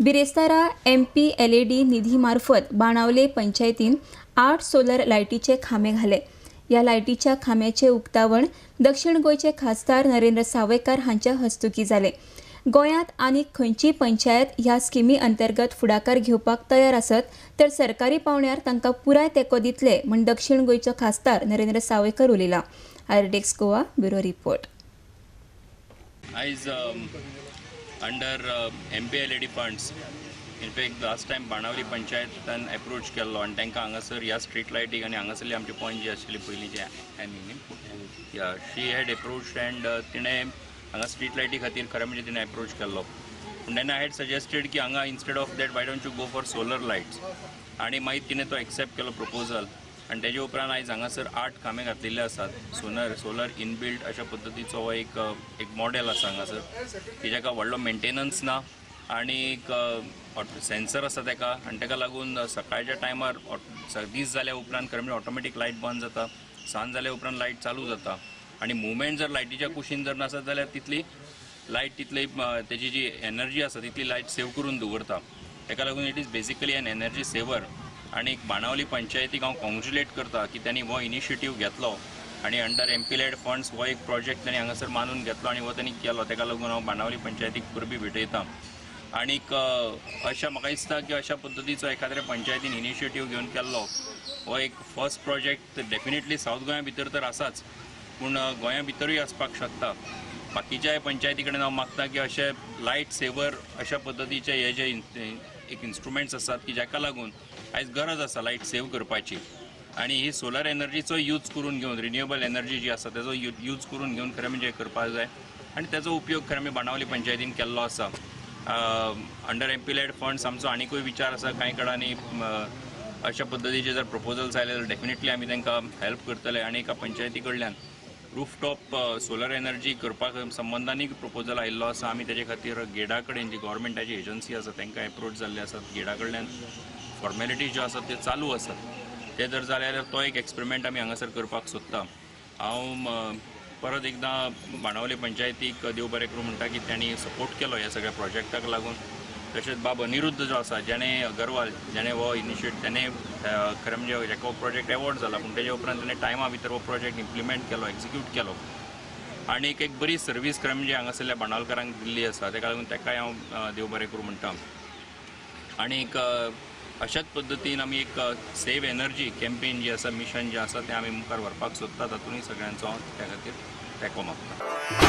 बिरेस्तारा एमपीएलएडी निधी मार्फत बाणावले पंचायतीन 8 सोलर लायटीचे खांबे घाले. ह्या लायटीच्या खांब्याचे उक्तावण दक्षिण गोंयचे खासदार नरेंद्र सावयकार हांच्या हस्तुकी जाले. गोंयांत आनीक खंयची पंचायत ह्या स्किमी अंतर्गत फुडाकार घेवपाक तयार आसत तर सरकारी पावंड्यार तांकां पुराय तेंको दितले म्हूण दक्षिण गोंयचो खासदार नरेंद्र सावयकार उलयला. RDX Goa bureau report. आयज under MPLAD funds, in fact last time Benaulim पंचायतान approach केल्लो आनी तांकां हांगासर ह्या स्ट्रीट लायटीक आनी हांगासरली आमची पॉयंट जी आशिल्ली पयलींची एनी या she had approach and तिणें हांगा स्ट्रीट लायटी खातीर खरें म्हणजे तिणें एप्रोच केल्लो. पूण तेन्ना I had suggested की हांगा instead of that why don't you go for solar lights आनी मागीर तिणें तो एक्सेप्ट केलो प्रपोजल आनी तेजे उपरांत आयज हांगासर 8 खांबे घातलेले आसात. सोलर इनबिल्ट अशा पद्दतीचो हो एक मॉडेल आसा हांगासर की जाका व्हडलो मेंटेनन्स ना आनी एक सेन्सर आसा ताका आनी ताका लागून सकाळच्या टायमार दीस जाल्या उपरांत खरें म्हणजे ऑटोमॅटीक लायट बंद जाता, सांज जाल्या उपरांत लायट चालू जाता आनी मुवमेंट जर लायटीच्या कुशीन जर नासत जाल्यार तितली लायट तितली तेजी जी एनर्जी आसा तितली लायट सेव करून दवरता. ताका लागून it is basically an energy saver. आनी बाणावली पंचायतीक हांव कॉंग्रेच्युलेट करता की त्यांनी हो इनिशिएटीव घेतलो आनी अंडर एमपीलॅड फंड्स हो एक प्रोजेक्ट त्यांनी हांगासर मानून घेतलो आनी हो त्यांनी केलो. ताका लागून हांव बाणावली पंचायतीक परबी भेटयता. आनीक अशा म्हाका दिसता की अशा पद्दतीचो एखाद्या पंचायतीन इनिशिएटीव घेवन केल्लो हो एक फर्स्ट प्रोजेक्ट डेफिनेटली सावथ गोंया भितर तर आसाच, पूण गोंया भितरूय आसपाक शकता. बाकीच्याय पंचायती कडेन हांव मागता की अशे लायट सेवर अशा पद्दतीचे हे जे एक इन्स्ट्रुमेंट्स आसात की जाका लागून आयज गरज आसा लायट सेव करपाची आनी ही सोलर एनर्जीचो यूज करून घेवन रिन्युएबल एनर्जी जी आसा तेजो यूज करून घेवन खरें म्हणजे करपाक जाय आनी तेजो उपयोग खरें म्हणजे बाणावली पंचायतीन केल्लो आसा. अंडर एमपीलॅड फंड्स आमचो आनिकूय विचार आसा. कांय कडेन अशा पद्दतीचे जर प्रपोजल्स आयले जाल्यार डेफिनेटली आमी तांकां हेल्प करतले आनी एका पंचायती कडल्यान रुफटॉप सोलर एनर्जी करपाक संबंदानूय प्रपोजल आयिल्लो आसा. आमी तेजे खातीर गेडा कडेन जी गव्हर्मेंटाची एजन्सी आसा तांकां एप्रोच जाल्ले आसात. गेडा कडल्यान फॉर्मेलिटीज ज्यो आसात त्यो चालू आसात. ते जर जाले जाल्यार तो एक एक्सपेरिमेंट आमी हांगासर करपाक सोदता. हांव परत एकदां बाणावले पंचायतीक देव बरें करूं म्हणटा की तांणी सपोर्ट केलो ह्या सगळ्या प्रोजेक्टाक लागून. तशेंच बाब अनिरुद्ध जो आसा जेणें अगरवाल जेणें हो इनिशिएट तेणें खरें म्हणजे जाका हो प्रोजेक्ट एवॉर्ड जाला, पूण तेजे उपरांत तेणें टायमा भितर हो प्रोजेक्ट इम्प्लिमेंट केलो, एक्जिक्यूट केलो आनी एक बरी सर्वीस खरें म्हणजे हांगासरल्या बाणावलकारांक दिल्ली आसा. ताका लागून ताकाय हांव देव बरें करूं म्हणटा. आनीक अशाच पद्दतीन आमी एक सेव एनर्जी कॅम्पेन जी आसा, मिशन जें आसा तें आमी मुखार व्हरपाक सोदता. तातूंतय सगळ्यांचो हांव त्या खातीर तेंको मागता.